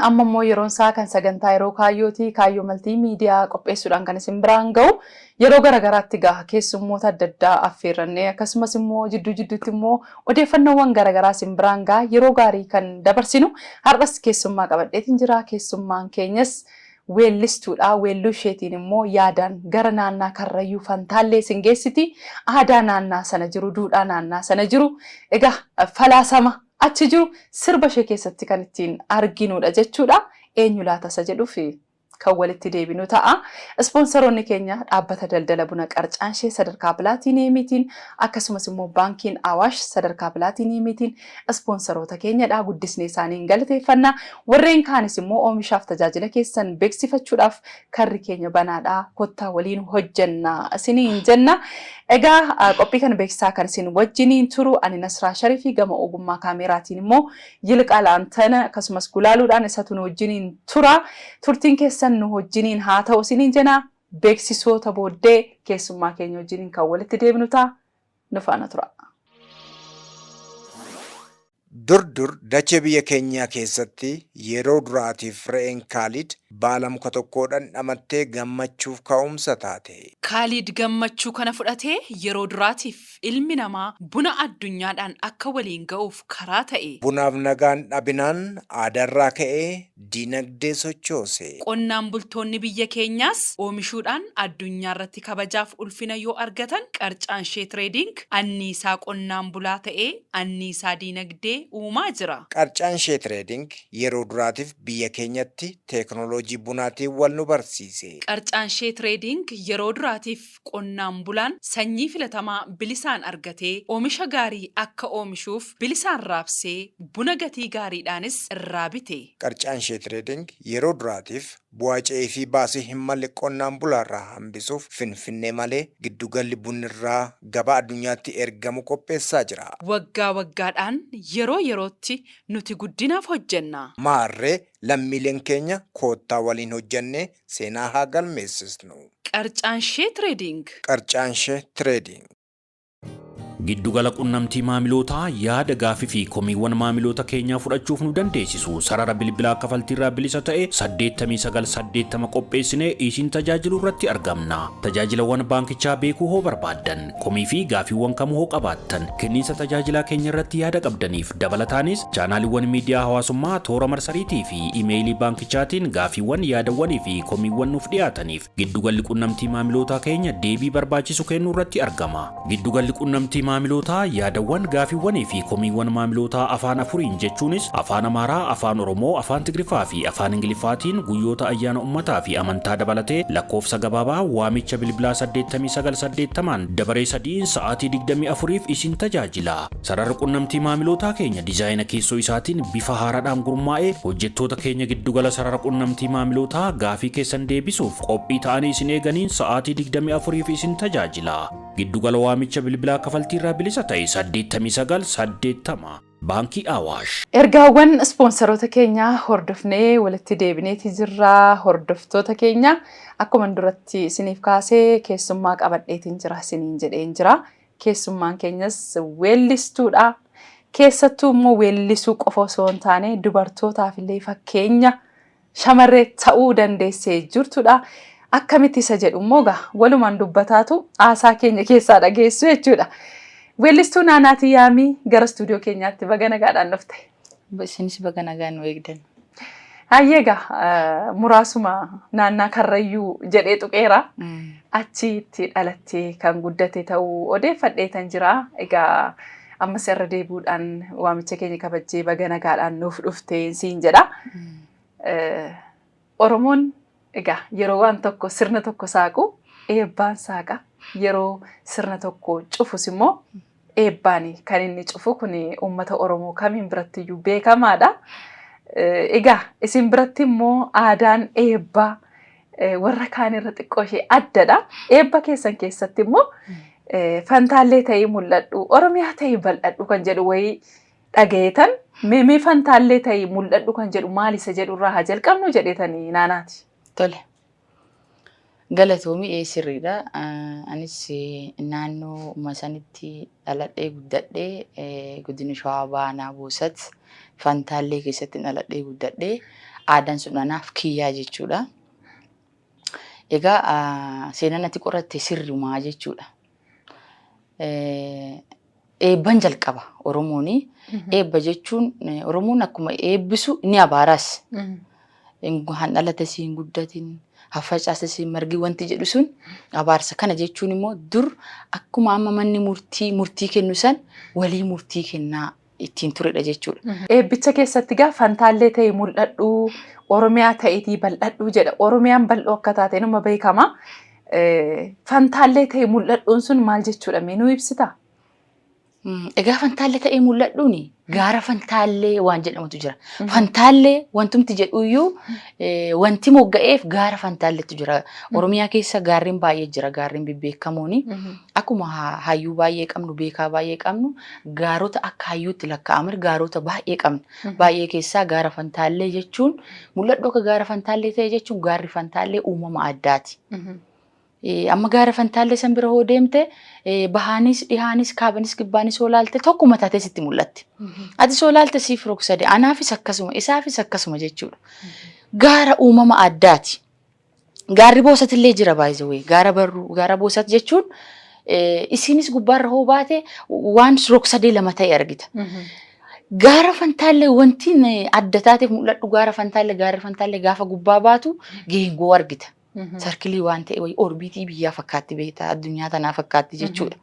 Amma immoo yeroon isaa kan sagantaa yeroo kaayyooti. Kaayyoo maltii miidiyaa qopheessuudhaan kan isin biraan gahu. Yeroo garaagaraatti gaha keessummoota adda addaa affeerrannee akkasumas immoo jidduu jidduutti immoo odeeffannoowwan garaagaraa isin biraan gaha yeroo gaarii kan dabarsinu. Har'as keessummaa qabadheetiin jira. Keessummaan keenyas weellistuudha. Weelluu isheetiin immoo yaadaan gara naannaa Karrayyuu Fantaallee isin geessiti. Aadaa naannaa sana jiru, duudhaa naannaa sana jiru, egaa falaasama achi jiru sirba ishee keessatti kan ittiin arginudha jechuudha. Eenyu laata isa jedhuuf kan walitti deebinu ta'a. Ispoonsaroonni keenya dhaabbata daldala buna Qarcaanshee sadarkaa pilaatiiniyeemiitiin akkasumas immoo baankiin Awaash sadarkaa pilaatiiniyeemiitiin ispoonsaroota keenyadha. Guddisnee isaaniin galateeffanna. Warreen kaanis immoo oomishaaf tajaajila keessan beeksifachuudhaaf karri keenya banaadha. Kottaa waliin hojjenna isiniin jenna. Egaa qophii kana beeksisaa kan isin wajjiniin turu ani Nasraa Sharifii, gama ogummaa kaameeraatiin immoo Yilqaal Antana akkasumas gulaaluudhaan isatu nu wajjiniin tura. Turtiin keessan nu wajjiniin haa ta'u isiniin jenna. Beeksisoota booddee keessummaa keenya wajjiniin kan walitti deebinu ta'a. Nu faana tura. Dur dur dachee biyya keenyaa keessatti yeroo duraatiif re'een Kaalid baala muka tokkoo dhandhamattee gammachuuf ka'umsa taate. Kaalid gammachuu kana fudhatee yeroo duraatiif ilmi namaa buna addunyaadhaan akka waliin ga'uuf karaa ta'e. Bunaaf nagaan dhabinaan aadaarraa ka'ee dinagdee sochoose. Qonnaan bultoonni biyya keenyaas oomishuudhaan addunyaarratti kabajaaf ulfina yoo argatan Qarcaanshee Trading anniisaa qonnaan bulaa ta'ee anniisaa diinagdee uumaa jira. Qarcaanshee Trading yeroo duraatiif biyya keenyatti teeknooloojii bunaatiin wal nu barsiise. Qarcaanshee Trading yeroo duraatiif qonnaan bulaan sanyii filatamaa bilisaan argatee oomisha gaarii akka oomishuuf bilisaan raabsee buna gatii gaariidhaanis irraa bite. Qarcaanshee Trading yeroo duraatiif bu'aa ce'ii fi baasii hin malle qonnaan bulaarraa hambisuuf Finfinnee malee giddugalli bunnirraa gabaa addunyaatti ergamu qopheessaa jira. Waggaa waggaadhaan yeroo yerootti nuti guddinaaf hojjenna. Maarree lammiileen keenya koottaa waliin hojjennee seenaa haa galmeessisnu. Qarcaanshee Trading. Qarcaanshee Trading. Giddugala qunnamtii maamilootaa yaada gaafii fi komiiwwan maamiloota keenyaa fudhachuuf nu dandeessisu sarara bilbilaa kafaltiirraa bilisa ta'e 89 80 qopheessinee isin tajaajiluu irratti argamna. Tajaajilawwan baankichaa beekuu hoo barbaaddan, komii fi gaafiiwwan kamuu hoo qabaattan, kenniinsa tajaajilaa keenya irratti yaada qabdaniif dabalataanis chaanaaliiwwan miidiyaa hawaasummaa toora marsariitii fi imeeyilii baankichaatiin gaafiiwwan, yaadawwanii fi komiiwwan nuuf dhiyaataniif giddugalli qunnamtii maamilootaa keenya deebii barbaachisu kennuu irratti argama. Giddugalli qunnamtii maamilootaa yaadawwan, gaafiiwwanii fi komiiwwan maamilootaa afaan afuriin jechuunis afaan Amaaraa, afaan Oromoo, afaan Tigriffaa fi afaan Ingiliffaatiin guyyoota ayyaana ummataa fi amantaa dabalatee lakkoofsa gabaabaa waamicha bilbilaa 89 80 dabaree sadiin sa'aatii 24f isin tajaajila. Sararri qunnamtii maamilootaa keenya diizaayina keessoo isaatiin bifa haaraadhaan gurmaa'ee hojjettoota keenya giddugala sarara qunnamtii maamilootaa gaafii keessan deebisuuf qophii ta'anii isin eeganiin sa'aatii 24f isin tajaajila. Giddugala waamicha bilbilaa kafaltiirraa bilisa ta'e 89 80 Baankii Awaash. Ergaawwan ispoonsaroota keenyaa hordofnee walitti deebineeti jirra. Hordoftoota keenya, akkuma duratti isiniif kaasee keessummaa qabadheetiin jira isiniin jedheen jira. Keessummaan keenyas weellistuudha. Keessattuu immoo weellisuu qofa osoo hin taane dubartootaaf illee fakkeenya shamarree ta'uu dandeessee jirtudha. Akkamitti isa jedhu immoo gaa walumaan dubbataatu haasaa keenya keessaa dhageessu jechuudha. Weellistuu Naanaatii Yaamii, gara istuudiyoo keenyaatti baga nagaadhaan dhufte. Isinis baga nagaan nu eegdan. Hayyee, egaa muraasuma naannaa Karrayyuu jedhee tuqeera. Achitti dhalattee kan guddate ta'uu odeeffadheetan jira. Egaa ammas irra deebi'uudhaan waamicha keenya kabajjee baga nagaadhaan nuuf dhufte siin jedha. Oromoon egaa yeroo waan tokko, sirna tokko saaqu eebbaan saaqa. Yeroo sirna tokko cufus immoo eebbaan kan inni cufu. Kun uummata Oromoo kamiin birattiyyuu beekamaadha. Egaa isin biratti immoo aadaan eebbaa warra kaan irra xiqqoo ishee addadha. Eebba keessan keessatti immoo "Fantaallee ta'ii mul'adhu, Oromiyaa ta'ii bal'adhu" kan jedhu wayii dhagayeetan. Mee "Fantaallee ta'ii mul'adhu" kan jedhu maal isa jedhu irraa haa jalqabnu jedheetanii, Naanaati. Tole. Galatoomii, ee sirriidha. Anis naannoo sanitti dhaladhee guddadhee, godina Shawaa Baanaa Boosat Fantaallee keessatti dhaladhee guddadhee. Aadaan sun anaaf kiyyaa jechuudha. Egaa seenaan ati qoratte sirrumaa jechuudha. Eebban jalqaba Oromoon. Eebba jechuun Oromoon akkuma eebbisu ni abaaras. Han dhalates hin guddatin, haffacaases hin margi wanti jedhu sun abaarsa. Kana jechuun immoo dur akkuma amma manni murtii murtii kennu san walii murtii kennaa ittiin turedha jechuudha. Eebbicha keessatti gaa Fantaallee ta'e mul'adhu, Oromiyaa ta'iitii bal'adhu jedha. Oromiyaan bal'oo akka taate numa beekama. Fantaallee ta'e mul'adhuun sun maal jechuudha? Mee nuu ibsitaa? Egaa Fantaallee ta'ee mul'adhuun gaara Fantaallee waan jedhamutu jira. Fantaallee wantumti jedhuyyuu wanti mogga'eef gaara Fantaalleetu jira. Oromiyaa keessa gaarreen baay'ee jira. Gaarreen bebbeekamooni. Akkuma hayyuu baay'ee qabnu, beekaa baay'ee qabnu, gaarota akka hayyuutti lakkaa'aman gaarota baay'ee qabna. Baay'ee keessaa gaara Fantaallee jechuun mul'adhu akka gaara Fantaallee ta'e jechuun gaarri Fantaallee uumama addaati. Amma gaara Fantaallee san bira hoo deemte bahaanis dhihaanis kaabanis kibbaanis hoo laalte tokkuma taatee sitti mul'atti. Atis hoo laalte siif rogsade anaafis akkasuma isaafis akkasuma jechuudha. Gaara uumama addaati. Gaarri Boosatillee jira by the way. Gaara barruu gaara Boosat jechuun isinis gubbaarra hoo baate waan rogsadee lama ta'e argita. Gaara Fantaallee wanti adda taateef mul'adhu gaara Fantaallee gaarri Fantaallee gaafa gubbaa baatu geengoo argita. Sarkilii waan ta'e wayii orbiitii biyyaa fakkaatti beektaa addunyaa tanaa fakkaatti jechuudha.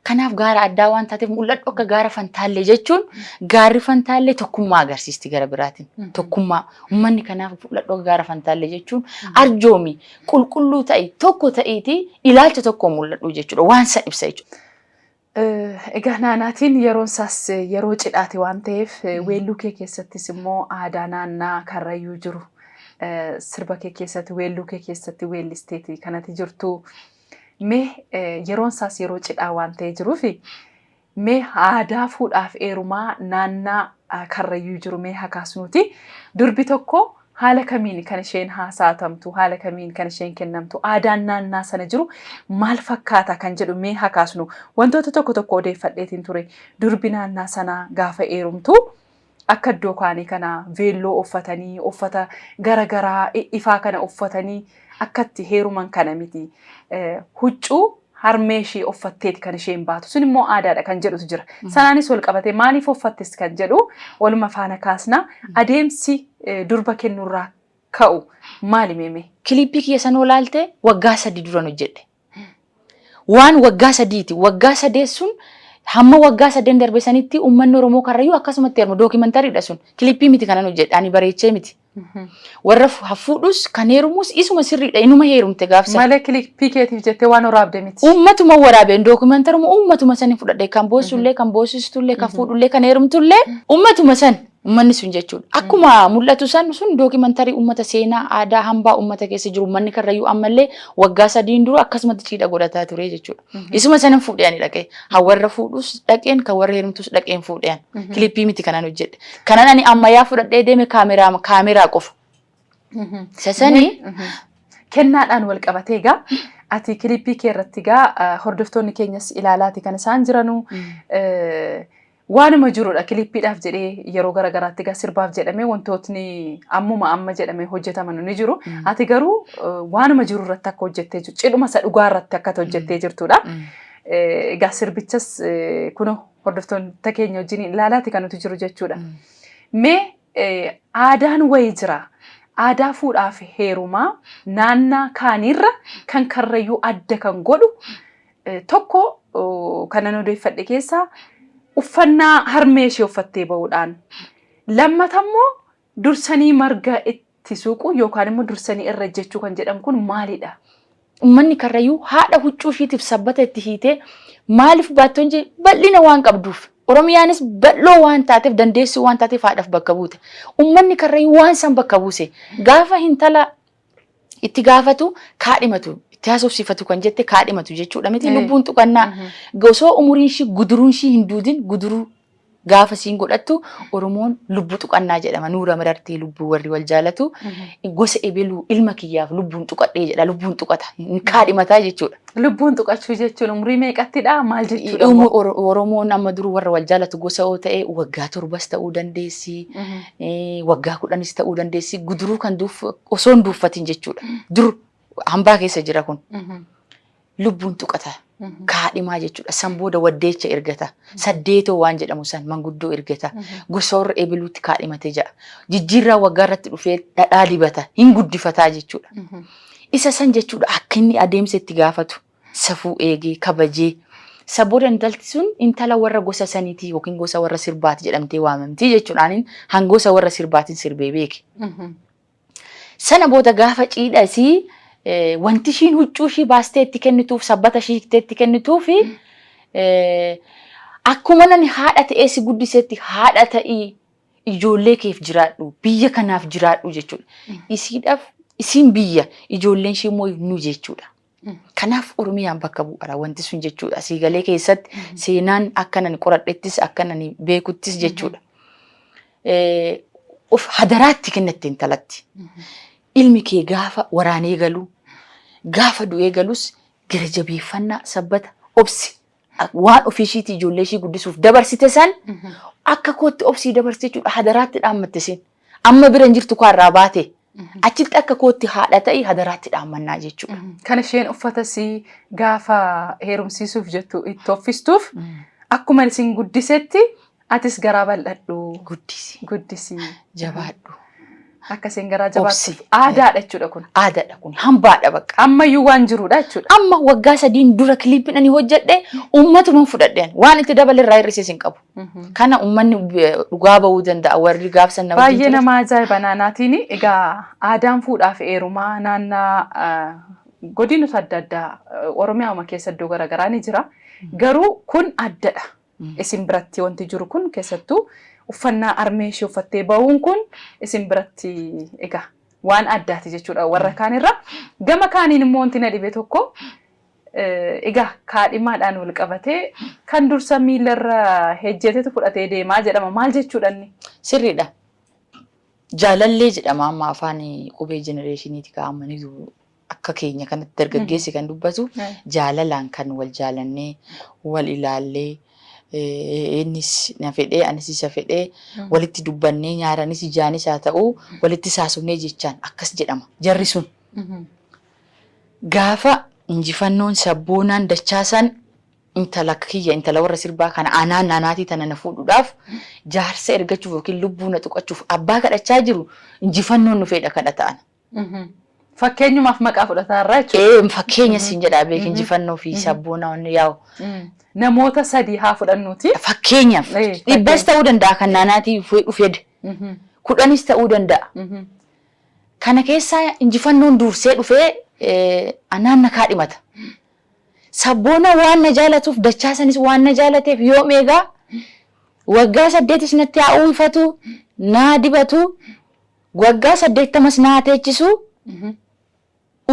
Kanaaf gaara addaa waan taateef mul'adhu akka gaara Fantaallee jechuun gaarri Fantaallee tokkummaa agarsiisti gara biraatiin. Tokkummaa uummanni kanaaf mul'adhu akka gaara Fantaallee jechuun arjoomi qulqulluu ta'i tokko ta'iitii ilaalcha tokkoon mul'adhu jechuudha. Waan san ibsa jechuudha. Egaa naanaatiin yeroon isaas yeroo cidhaati waan ta'eef weelluu kee keessattis immoo aadaa naannaa Karrayyuu jiru sirba kee keessatti weelluu kee keessatti weellisteeti kanati jirtu. Mee yeroon isaas yeroo cidhaa waan ta'ee jiruuf mee aadaa fuudhaaf eerumaa naannaa Karrayyuu jiru mee hakaasnuuti. Durbi tokko haala kamiin kan isheen haasaatamtu, haala kamiin kan isheen kennamtu, aadaan naannaa sana jiru maal fakkaata kan jedhu mee hakaasnu. Wantoota tokko tokko odeeffadheetiin ture. Durbi naannaa sanaa gaafa eerumtu akka iddoo kaanii kana veelloo uffatanii, uffata gara garaa ifaa kana uffatanii akka itti heeruman kana miti. Huccuu harmee ishii uffatteeti kan isheen baatu. Sun immoo aadaadha kan jedhutu jira. Sanaanis wal qabatee maaliif uffattes kan jedhu waluma faana kaasna. Adeemsi durba kennuurraa ka'u maali meemee? Kiliippii kiyya sanoo laalte waggaa 3 duran hojjedhe. Waan waggaa sadiiti. Waggaa sadee sun hamma waggaa sadeen darbe sanitti uummanni Oromoo Karrayyuu akkasumatti heeruma. Dookimentariidha sun. Kiliippii miti kanan hojjedhe. Ani bareechee miti. Warra fuudhus kan heerumus isuma sirriidha. Inuma heerumte gaafsa. Malee kiliippii keetiif jettee waan waraabde miti. Uummatuma waraabeen dookimentaruma uummatuma sanii fudhadhe. Kan boossullee, kan boossistullee, kan fuudhullee, kan heerumtullee uummatuma san. Uummanni sun jechuudha. Akkuma mul'atu san sun dookimantarii uummata seenaa aadaa hambaa uummata keessa jiru uummanni Karrayyuu ammallee waggaa sadiin dura akkasumatti cidha godhataa ture jechuudha. Isuma sanan fuudhee ani dhaqee. Kan warra fuudhus dhaqeen kan warra heerumtus dhaqeen fuudhee ani. Kilippii miti kanan hojjedhe. Kanan ani ammayyaa fudhadhee deeme kaameraa kaameraa qofa. Isa sanii Kennaadhaan wal qabatee egaa ati kilippii kee irratti egaa hordoftoonni keenyas ilaalaati kan isaan jiranu. Waanuma jirudha kilippiidhaaf jedhee yeroo garagaraatti egaa sirbaaf jedhamee wantootni ammuma amma jedhamee hojjetaman ni jiru. Ati garuu waanuma jiru irratti akka hojjettee jirtu cidhuma isa dhugaa irratti akka hojjettee jirtudha. Egaa sirbichas kunoo hordoftoota keenya wajjin ilaalaati kan nuti jiru jechuudha. Mee aadaan wayii jira. Aadaa fuudhaaf heerumaa naannaa kaaniirra kan Karrayyuu adda kan godhu tokko kanan odeeffadhe keessaa uffannaa harmee ishee uffattee ba'uudhaan lammata immoo dursanii marga itti suuquu yookaan immoo dursanii irra ejjechuu kan jedhamu kun maalidha? Uummanni Karrayyuu haadha huccuu ishiitiif sabbata itti hiitee maaliif baattoon jee bal'ina waan qabduuf. Oromiyaanis bal'oo waan taateef dandeessuu waan taateef haadhaaf bakka buute. Uummanni Karrayyuu waan san bakka buuse. Gaafa hintala itti gaafatu kaadhimatu itti haasofsiifatu kan jette kaadhimatu jechuudha miti lubbuun tuqannaa. Osoo umuriin ishii guduruun ishii hin duudin guduruu Gaafa isiin godhattu Oromoon lubbuu tuqannaa jedhama. Nuura marartee lubbuu warri wal jaalatu. Gosa ebeluu ilma kiyyaaf lubbuun tuqadhee jedha. Lubbuun tuqata. Hin kaadhimataa jechuudha. Lubbuun tuqachuu jechuun umurii meeqattidha? Maal jechuudha immoo? Oromoon amma dur warra wal jaalatu gosa yoo ta'e waggaa 7s ta'uu dandeessi. Waggaa 10s ta'uu dandeessi. Guduruu kan osoo hin duuffatin jechuudha. Dur hambaa keessa jira kun. Lubbuun tuqata. Kaadhimaa jechuudha. San booda waddeecha ergata. Saddeetoo waan jedhamu san manguddoo ergata. Gosa warra ebeluutti kaadhimate jedha. Jijjiirraa waggaa irratti dhufee dhadhaa dibata. Hin guddifataa jechuudha. Isa san jechuudha akka inni adeemsa itti gaafatu. Safuu eegee kabajee. Isa booda intalti sun intala warra gosa saniiti yookiin gosa warra sirbaati jedhamtee waamamti jechuudha. Anin hangosa warra sirbaatiin sirbee beeke. Sana booda gaafa ciidha isii wanti ishiin huccuu ishii baastee itti kennituuf sabbata ishii hiiktee itti kennituuf akkuma nani haadha ta'ee si guddisetti haadha ta'ii ijoollee keef jiraadhu biyya kanaaf jiraadhu jechuudha. Isiidhaaf isiin biyya ijoolleen ishii immoo nu jechuudha. Kanaaf Oromiyaan bakka bu'aadha wanti sun jechuudha. Siigalee keessatti seenaan akka nani qoradhettis akka nani beekuttis jechuudha. Of hadaraatti kennatte intalatti. Ilmi kee gaafa waraanee galu gaafa du'ee galus gara jabeeffannaa sabbata obsi waan ofii ishiitii ijoollee ishii guddisuuf dabarsite san akka kootti obsii dabarsite jechuudha hadaraatti dhaammatte isin. Amma bira hin jirtu kaarraa baate. Achitti akka kootti haadha ta'i hadaraatti dhaammannaa jechuudha. Kan isheen uffata sii gaafa heerumsiisuuf jettu itti offistuuf akkuma isin guddisetti atis garaa bal'adhu. Guddisi. Guddisi. Jabaadhu. Akka isheen garaa jabaattuuf aadaadha jechuudha kun. Aadaadha kun hambaadha bakka. Ammayyuu waan jirudha jechuudha. Amma waggaa 3n dura kiliippiin ani hojjedhe ummatuman fudhadheen waan itti dabale irraa hir'ises hin qabu. Kana uummanni dhugaa ba'uu danda'a warri gaafsan nama wajjin Baay'ee ture. nama ajaa'iba naanaatiin egaa aadaan fuudhaaf heerumaa naannaa godinota adda addaa Oromiyaama keessa iddoo garaagaraa ni jira. Garuu kun addadha. Isin biratti wanti jiru kun keessattuu uffannaa armee ishee uffattee ba'uun kun isin biratti egaa waan addaati jechuudha warra kaanirra. Gama kaaniin immoo wanti na dhibe tokko egaa kaadhimaadhaan wal qabatee kan dursa miilarra hejjetetu fudhatee deemaa jedhama. Maal jechuudha inni? Sirriidha. Jaalallee jedhama amma afaan qubee jenereeshiniiti kaa'amaniitu akka keenya kanatti dargaggeessi kan dubbatu jaalalaan kan wal jaalannee wal ilaallee innis na fedhee anis isa fedhee walitti dubbannee nyaaranis ijaanis haa ta'u walitti saasofnee jechaan akkas jedhama jarri sun. Gaafa injifannoon sabboonaan dachaasaan intala kiyya intala warra sirbaa kana anaan naanaatii tana na fuudhuudhaaf jaarsa ergachuuf yookiin lubbuu na tuqachuuf abbaa kadhachaa jiru injifannoon dhufeedha kadhata ana. Fakkeenyumaaf maqaa fudhataa irraa jechuudha. Ee fakkeenya siin jedhaa beek injifannoo fi sabboonaa wanni yaa'u. Namoota sadii haa fudhannuuti. Fakkeenyaaf dhibbas ta'uu danda'a kan naanaatii dhufee 10s ta'uu danda'a. Kana keessaa injifannoon dursee dhufee anaan na kaadhimata. Sabboona waan na jaalatuuf dachaasanis waan na jaalateef yoom eegaa waggaa 8s natti haa uwwifatu naa dibatu waggaa 80s na haa teechisu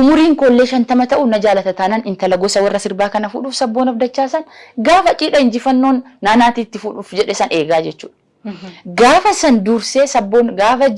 umuriin koollee 50 ta'u na jaalata taanaan intala gosa warra sirbaa kana fuudhuuf sabboonaaf dachaasan gaafa ciidha injifannoon naanaatii itti fuudhuuf jedhe san eegaa jechuudha. Gaafa san dursee sabboon gaafa